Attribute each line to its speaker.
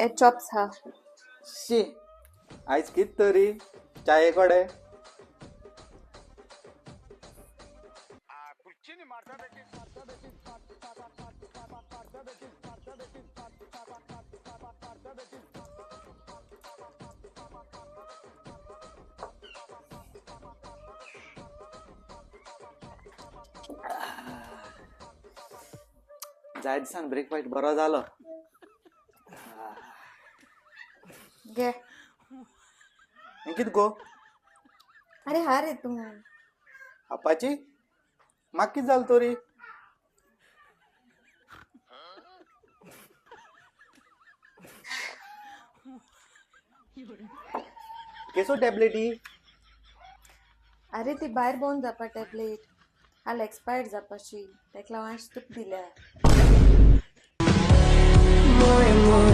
Speaker 1: हे चॉप्स हा.
Speaker 2: शी, आयज कित तरी चाये कडेन. जाय दिसान ब्रेकफास्ट बरो जालो.
Speaker 1: घे.
Speaker 2: हें कित गो?
Speaker 1: अरे हा रे तू.
Speaker 2: आपाची म्हाका कित जालें तरी? केसो टॅबलेटी?
Speaker 1: अरे ती भायर भोवन जावपा टॅबलेट हाल एक्सपायर्ड जावपाची, तेका लागून आयज तुका दिल्या.
Speaker 3: More and more.